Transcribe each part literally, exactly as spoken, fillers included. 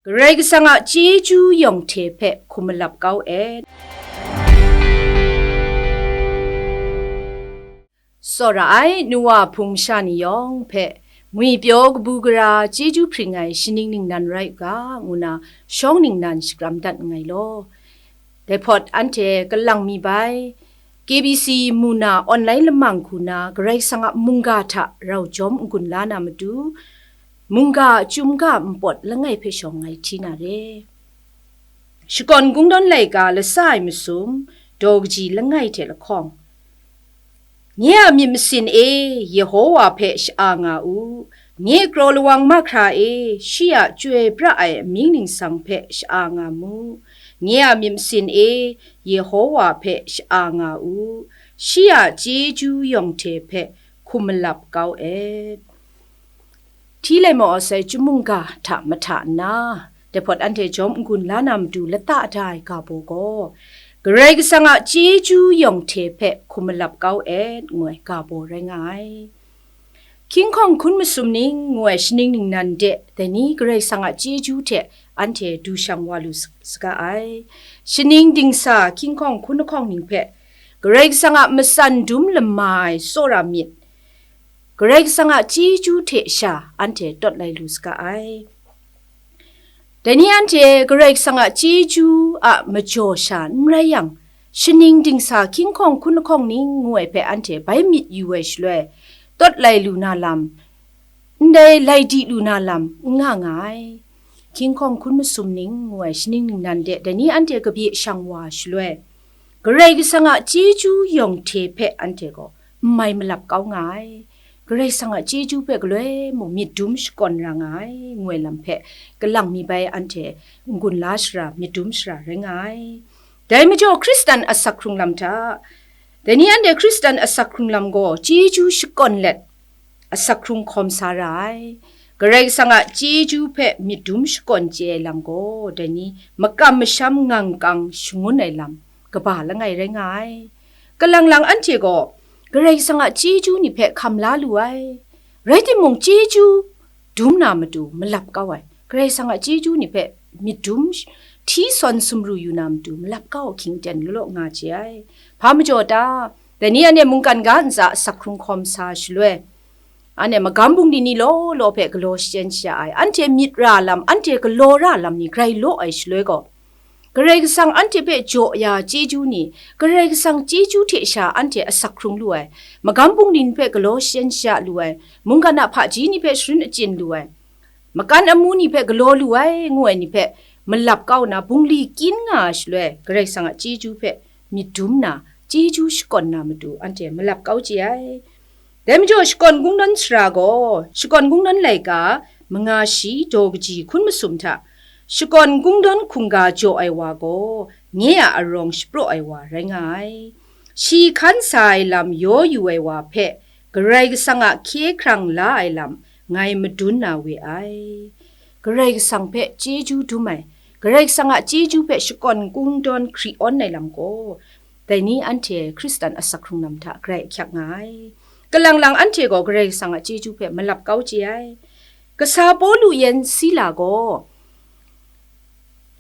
Karai Kasang a chyeju yawng hte hpe hkum malap kau et. Tsawra ai, Noa hpung sha ni yawng hpe ngwipyaw kabu gara chyeju hpring ai shaning ningnan rai u ga, ngu na shawng ningnan shakram dat nngai law. Dai hpawt anhte kalang mi bai, K B C mu na online lamang hku na Karai Kasang a mungga hta rau jawm n-gun la na matu, mungga a chyum ga npawt langai hpe shawng ngai hti na re. Shakawn Kungdawn laika lasa ai masum, daw kaji langai hte lahkawng. Nye a myit masin e, Yehowa hpe sha-a nga u. Nye kraw lawang mahkra e, shi a chyoi pra ai amying ningsang hpe sha-a nga mu. Nye a myit masin e, Yehowa hpe sha-a nga u. Shi a chyeju yawng hte hpe hkum malap kau et. Hti lai maw sai chyum mungga hta mahta nna, dai hpawt anhte jawm n-gun la na matu lata da ai ga baw gaw, Karai Kasang a chyeju yawng hte hpe hkum malap kau et, ngu ai ga baw rai nga ai. Hkying hkawng hkun masum ning ngu ai shaning ningnan de, dai ni Karai Kasang a chyeju hte anhte du shang wa lu s-, saga ai. Shaning dingsa hkying hkawng hkun lahkawng ning hpe, Karai Kasang a matsan dum lama ai tsawra myit, Karai Kasang a chyeju hte sha anhte tawt lai lu saga ai. Dai ni anhte Karai Kasang a chyeju a majaw sha n rai yang, shaning dingsa hkying hkawng hkun lahkawng ning ngu ai hpe anhte bai myit yu ai shaloi, tawt lai lu na lam, ndai lai di lu na lam n nga nga ai. Hkying hkawng hkun masum ning ngu ai shaning ningnan de, dai ni anhte kabye shang wa shaloi, Karai Kasang a chyeju yawng hte hpe anhte gaw n mai malap kau nga ai. Karai Kasang a chyeju hpe galoi mung myit dum shakawn ra nga ai, ngu ai lam hpe kalang mi bai anhte n-gun la shara, myit dum shara rai nga ai. Dai majaw Hkristan asak hkrung lam hta, dai ni anhte Hkristan asak hkrung lam gaw chyeju shakawn let, asak hkrung hkawm sa ra ai. Karai Kasang a chyeju hpe myit dum shakawn chye ai lam gaw, dai ni makam masham ngangkang shangun ai lam kaba langai rai nga ai. Kalang lang anhte gaw Karai Kasang a chyeju ni hpe hkam la lu ai. Rai timung, chyeju dum na matu malap kau ai. Karai Kasang a chyeju ni hpe myit dum sh-, hti sawn sumru yu na matu malap kau ahkying ten law law nga chye ai. Hpa majaw ta? Dai ni anhte mungkan ga ntsa asak hkrung hkawm sa shaloi, anhte magam bungli ni law law hpe galaw shachyen sha ai, anhte myit ra lam, anhte galaw ra lam ni grai law ai shaloi gaw, Karai Kasang anhte hpe jaw ya chyeju ni, Karai Kasang chyeju hte sha anhte asak hkrung lu ai, magam bungli ni hpe galaw shachyen sha lu ai, mungkan a hpaji ni hpe sharin achyin lu ai, makan amu ni hpe galaw lu ai, ngu ai ni hpe malap kau nna, bungli kyin nga ai shaloi, Karai Kasang a chyeju hpe myit dum na, chyeju shakawn na matu anhte malap kau chye ai. Dai majaw, Shakawn Kungdawn sara gaw, Shakawn Kungdawn laika, manga shi, daw kaji hkun masum hta, Shakawn Kungdawn hkungga jaw ai wa gaw, nye a arawng shapraw ai wa rai nga ai. Shi hkan sa ai lam yaw yu ai wa hpe, Karai Kasang a hkye hkrang la ai lam ngai madun na we ai. Karai Kasang hpe chyeju dum ai, Karai Kasang a chyeju hpe Shakawn Kungdawn hkri awn ai lam gaw, dai ni anhte Hkristan asak hkrung lam hta grai ahkyak nga ai. Kalang lang anhte gaw Karai Kasang a chyeju hpe malap kau chye ai. Kasa Pawlu yan Sila gaw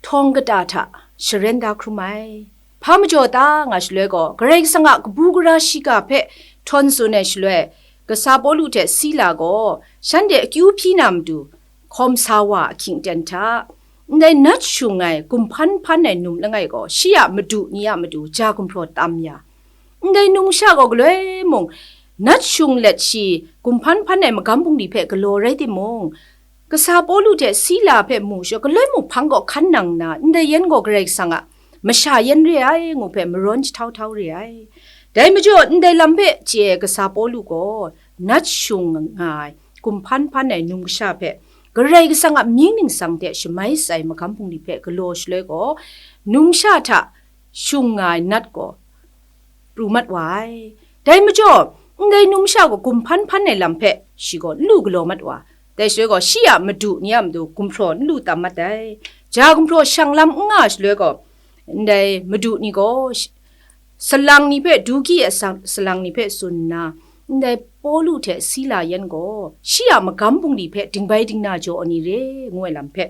htawng kata hta sharen da hkrum ai. Hpa majaw ta nga shaloi gaw, Karai Kasang a kabu gara shiga hpe htawn tsun ai shaloi, Kasa Pawlu hte Sila gaw shanhte akyu hpyi na matu, hkawm sa wa ahkying ten hta, ndai nat shung ai, gumhpan hpan ai num langai gaw, shi a madu ni a matu ja gumhpraw tam ya, ndai numsha gaw galoi mung, nat shung let shi gumhpan hpan ai magam bungli hpe galaw rai timung, Kasa Pawlu hte Sila hpe mu shaw, galoi mung hpang gaw hkan nang nna, ndai yan gaw Karai Kasang a masha yan re ai, ngu hpe marawn jahtau htau re ai. Dai majaw, ndai lam hpe chye ai Kasa Pawlu gaw, nat shung nga ai, gumhpan hpan ai numsha hpe, Karai Kasang a mying ningsang hte shamai shatsai magam bungli hpe galaw shaloi gaw, numsha hta shung nga ai nat gaw pru mat wa ai. Dai majaw, ndai numsha gaw gumhpan hpan ai lam hpe shi gaw n lu galaw mat wa. Dai shaloi gaw, shi a madu ni a matu gumhpraw n lu tam mat ai. Ja gumhpraw shang lam n nga shaloi gaw, ndai madu ni gaw sh-, salang ni hpe, Dugyi a sa-, salang ni hpe tsun nna, ndai Pawlu hte Sila yan gaw shi a magam bungli hpe dingbai dingna jaw ai ni re, ngu ai lam hpe,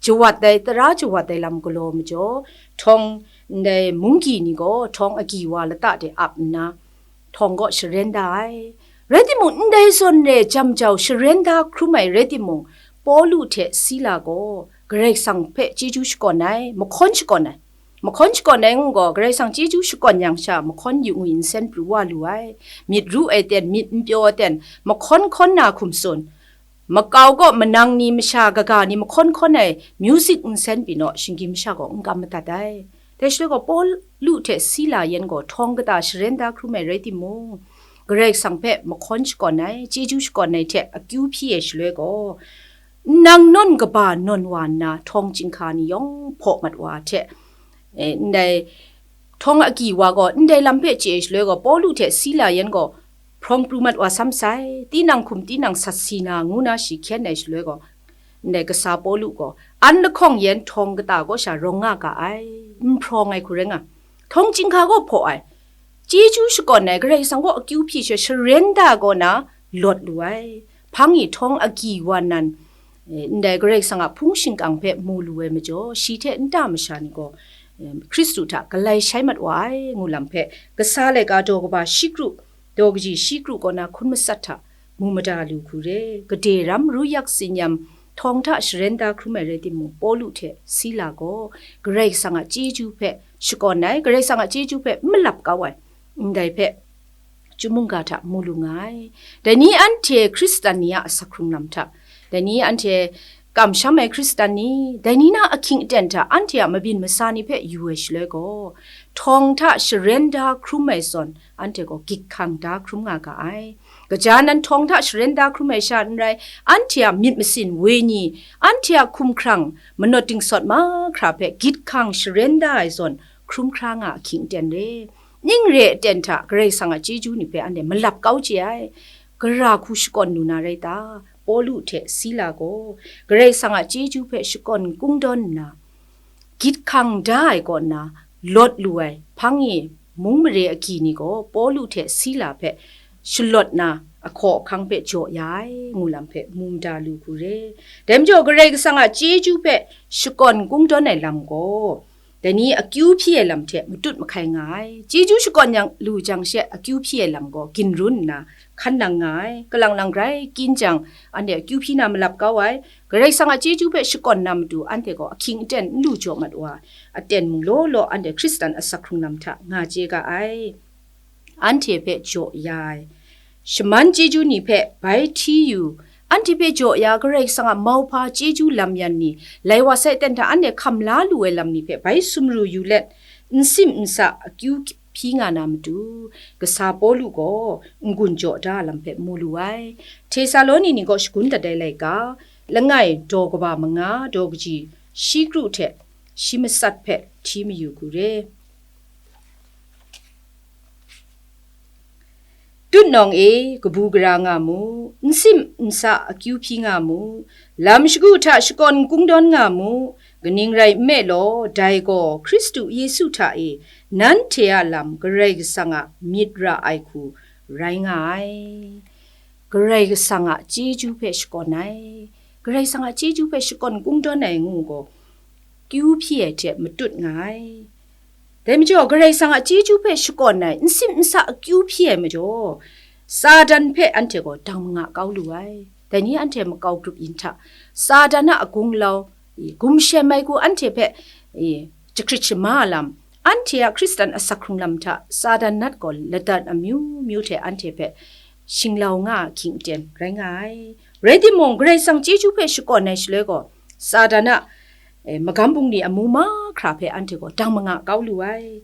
jawat ai, tara jawat ai lam galaw majaw, htawng ndai munggyi ni gaw htawng agyi wa lata de ap nna, htawng kaw sharen da ai. Rai timung, ndai zawn re jam jau sharen da hkrum ai rai timung, Pawlu hte Sila gaw Karai Kasang hpe chyeju shakawn ai, mahkawn shakawn ai. Mahkawn shakawn ai ngu gaw, Karai Kasang chyeju shakawn yang sha, mahkawn yu ngwi nsen pru wa lu ai. Myit ru ai ten, myit n pyaw ai ten, mahkawn hkawn na hkum tsun. Makau kaw manang ni, masha kaga ni mahkawn hkawn ai music nsen pyi naw, shinggyim masha gaw n kam madat ai. Dai shaloi gaw, Pawlu hte Sila yan gaw htawng kata sharen da hkrum ai rai timung, Karai Kasang hpe mahkawn shakawn ai, chyeju shakawn ai hte akyu hpyi ai shaloi gaw, nang nawn kaba nawn wa nna, htawng chyinghka ni yawng hpaw mat wa hte, e, ndai htawng agyi wa gaw ndai lam hpe chye ai shaloi gaw, Pawlu hte Sila yan gaw hprawng pru mat wa sam sai, tinang hkum tinang sat si na, ngu na shi hkyen ai shaloi gaw, ndai kasa Pawlu gaw, an lahkawng yan htawng kata kaw sha rawng nga ga ai, n hprawng ai hku rai nga, htawng chyinghka gaw hpaw ai, chyeju shakawn ai, Karai Kasang kaw akyu hpyi sha sharen da kaw na lawt lu ai. Hpang e htawng agyi wa nan, e, ndai Karai Kasang a hpung shingkang hpe mu lu ai majaw, shi hte nta masha ni gaw, e, Hkristu hta galai shai mat wa ai, ngu lam hpe, kasa laika daw kaba shi kru, daw kaji shi kru kaw na hkun matsat hta mu mada lu hku re, gade ram ru yak tsinyam htawng hta sharen da hkrum ai rai timung, Pawlu hte Sila gaw Karai Kasang a chyeju hpe shakawn ai, Karai Kasang a chyeju hpe n malap kau ai, ndai hpe chyum mungga hta mu lu nga ai. Dai ni anhte Hkristan ni a asak hkrung lam hta, dai ni anhte kamsham ai Hkristan ni, dai ni na ahkying aten hta anhte a mabyin masa ni hpe yu ai shaloi gaw, htawng hta sharen da hkrum ai zawn, anhte gaw gyit hkang da hkrum nga ga ai. Kaja nan htawng hta sharen da hkrum ai sha n rai, anhte a myit masin wenyi, anhte a hkumhkrang manawt dingsawt mahkra hpe gyit hkang sharen da ai zawn, hkrum hkra nga ahkying aten re. Ning re aten hta Karai Kasang a chyeju ni hpe anhte malap kau chye ai. Gara hku shakawn lu na rai ta? Pawlu hte Sila gaw Karai Kasang a chyeju hpe shakawn kungdawn nna, gyit hkang da ai kaw nna lawt lu ai, hpang e mung mare agyi ni gaw Pawlu hte Sila hpe shalawt na, ahkaw ahkang hpe jaw ya ai, ngu lam hpe mu mada lu hku re. Dai majaw, Karai Kasang a chyeju hpe shakawn kungdawn ai lam gaw, dai ni akyu hpyi ai lam hte matut mahkai nga ai. Chyeju shakawn yang lu jang she akyu hpyi ai lam gaw ginrun nna hkan nang nga ai. Kalang lang grai kyin jang, anhte akyu hpyi na malap kau ai. Karai Kasang a chyeju hpe shakawn na matu, anhte gaw ahkying aten n lu jaw mat wa, aten mung law law anhte Hkristan asak hkrung lam hta nga chye ga ai. Anhte hpe jaw ya ai shaman chyeju ni hpe bai hti yu, anhte hpe jaw ya Karai Kasang a mauhpa chyeju lam yan ni, lai wa sai ten hta anhte hkam la lu ai lam ni hpe bai sumru yu let, n sim n sa akyu hpyi nga na matu, kasa Pawlu gaw n-gun jaw da lam hpe mu lu ai. Htesaloni ni kaw shagun dat ai laika, langai daw kaba manga, daw kaji shi kru hte shi matsat hpe hti mayu hku re. Tutnawng e kabu gara nga mu, n sim n sa akyu hpyi nga mu, lam shagu hta shakawn kungdawn nga mu, kaning rai nme law, dai gaw Hkristu Yesu hta e nanhte a lam Karai Kasang a myit ra ai hku rai nga ai. Karai Kasang a chyeju hpe shakawn ai, Karai Kasang a chyeju hpe shakawn kungdawn ai ngu gaw, kyu hpyi ai hte matut nga ai. Dai majaw, Karai Kasang a chyeju hpe shakawn ai, n sim n sa akyu hpyi ai majaw, Satan hpe anhte gaw dang manga kau lu ai. Dai ni anhte makau grup yin hta, Satan a gunglau, gumshem ai hku anhte hpe, e, jahkrit shama a lam, anhte a Hkristan asak hkrung lam hta Satan nat gaw ladat amyu myu hte anhte hpe shinglau nga ahkying aten rai nga ai. Rai timung, Karai Kasang chyeju hpe shakawn ai shaloi gaw, Satan a, e, magam bungli amu mahkra hpe anhte gaw dang manga kau lu ai.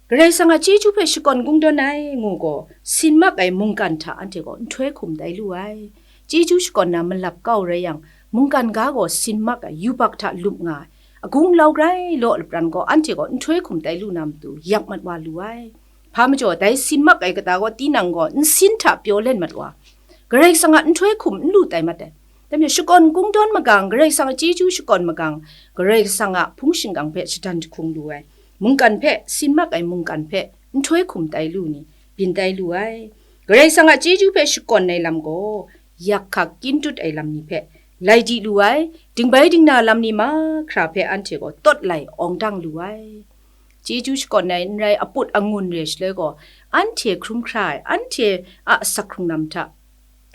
Karai Kasang a chyeju hpe shakawn kungdawn ai ngu gaw, sin mak ai mungkan hta anhte gaw nhtoi hkum tai lu ai. Chyeju shakawn na malap kau rai yang, mungkan ga gaw sin mak ai yubak hta lup nga ai. Agung lau grai law lapran gaw, anhte gaw nhtoi hkum tai lu na matu, yak mat wa lu ai. Hpa majaw, dai sin mak ai kata gaw, tinang gaw nsin hta pyaw len mat wa, Karai Kasang a nhtoi hkum n lu tai mat ai. Dai majaw, shakawn kungdawn magang, Karai Kasang a chyeju shakawn magang, Karai Kasang a hpung shingkang hpe shadan jahkung lu ai, mungkan hpe, sin mak ai mungkan hpe nhtoi hkum tai lu ni, byin tai lu ai. Karai Kasang a chyeju hpe shakawn ai lam gaw, yak hkak kyin tut ai lam ni hpe lai di lu ai, dingbai dingna lam ni mahkra hpe anhte gaw tawt lai awng dang lu ai. Chyeju shakawn ai n rai, aput angun re shaloi gaw, anhte hkrum hkra ai, anhte a asak hkrung lam hta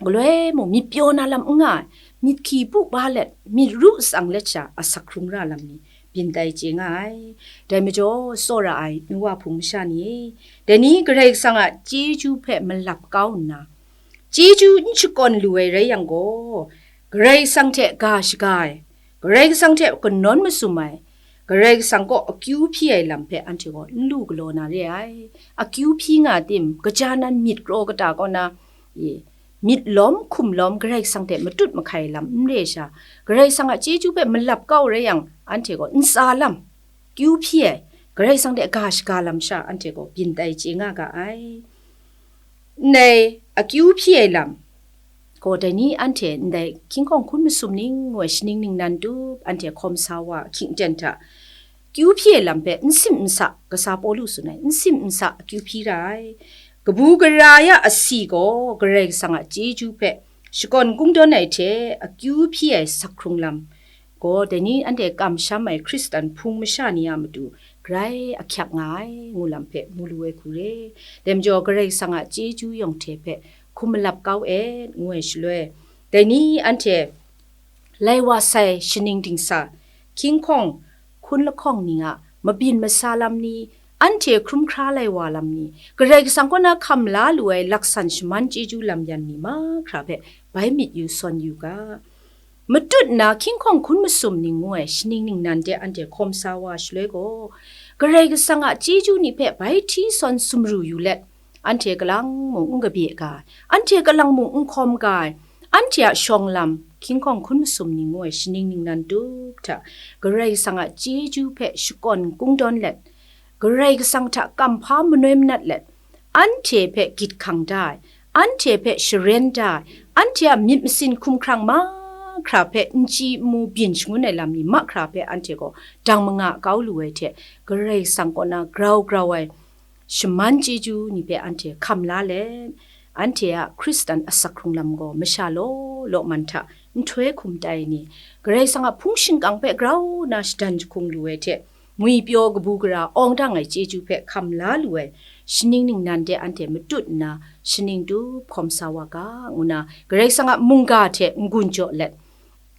galoi mung myit pyaw na lam n nga ai, myit hki bu ba let, myit ru tsang let sha asak hkrung ra lam ni byin tai chye nga ai. Dai majaw, tsawra ai nu wa hpung masha ni e, dai ni Karai Kasang a chyeju hpe malap kau nna, chyeju n shakawn lu ai rai yang gaw, Karai Kasang hte ga shaga ai, Karai Kasang hte kanawn masum ai, Karai Kasang kaw akyu hpyi ai lam hpe anhte gaw n lu galaw na re ai. Akyu hpyi nga tim, kaja nan myit kraw kata kaw na, e, myit lawm hkum lawm Karai Kasang hte matut mahkai lam n re sha, Karai Kasang a chyeju hpe malap kau rai yang, anhte gaw ntsa lam, kyu hpyi ai, Karai Kasang hte ga shaga lam sha anhte gaw byin tai chye nga ga ai. Ndai akyu hpyi ai lam gaw, dai ni anhte ndai hkyingkawng hkun masum ning ngu ai shaning ningnan tup anhte hkawm sa wa ahkying ten hta, kyu hpyi ai lam hpe n sim n sa, kasa Pawlu tsun ai, n sim n sa akyu hpyi ra ai. Kabu gara ya asi gaw Karai Kasang a chyeju hpe shakawn kungdawn ai hte akyu hpyi ai sak hkrung lam gaw, dai ni anhte kamsham ai Hkristan hpung masha ni a matu grai ahkyak nga ai, ngu lam hpe mu lu ai hku re. Dai majaw, Karai Kasang a chyeju yawng hte hpe hkum malap kau e, ngu ai shaloi, dai ni anhte lai wa sai shaning dingsa, hkyingkawng hkun lahkawng ning a mabyin masa lam ni, anhte hkrum hkra lai wa lam ni, Karai Kasang kaw na hkam la lu ai laksan shaman chyeju lam yan ni mahkra hpe bai myit yu sawn yu ga. Matut nna hkyingkawng hkun masum ning ngu ai shaning ningnan de anhte hkawm sa wa shaloi gaw, Karai Kasang a chyeju ni hpe bai hti sawn sumru yu let, anhte kalang mung n kabye ga ai, anhte kalang mung n hkawm ga ai, anhte a shawng lam, hkyingkawng hkun masum ning ngu ai shaning ningnan tup hta, Karai Kasang a chyeju hpe shakawn kungdawn let, Karai Kasang hta kamhpa manoi manat let, anhte hpe gyit hkang da ai, anhte hpe sharen da ai, anhte a myit masin hkumhkrang mahkra hpe n chyi n mu byin shangun ai lam ni mahkra hpe anhte gaw dang manga kau lu ai hte, Karai Kasang kaw na grau grau ai shaman chyeju ni hpe anhte hkam la let, anhte a Hkristan asak hkrung lam gaw masha law law man hta nhtoi hkum tai ai ni, Karai Kasang a hpung shingkang hpe grau nna shadan jahkung lu ai hte, ngwipyaw kabu gara awng dang ai chyeju hpe hkam la lu ai shaning ningnan de anhte matut nna shaning tup hkawm sa wa ga, ngu nna Karai Kasang a mungga hte n-gun jaw let,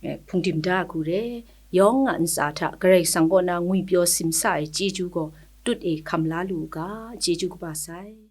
eh, hpungdim da ai hku re. Yawng a ntsa hta Karai Kasang kaw na ngwipyaw simsa ai chyeju gaw tut e hkam la lu u ga, chyeju kaba sai.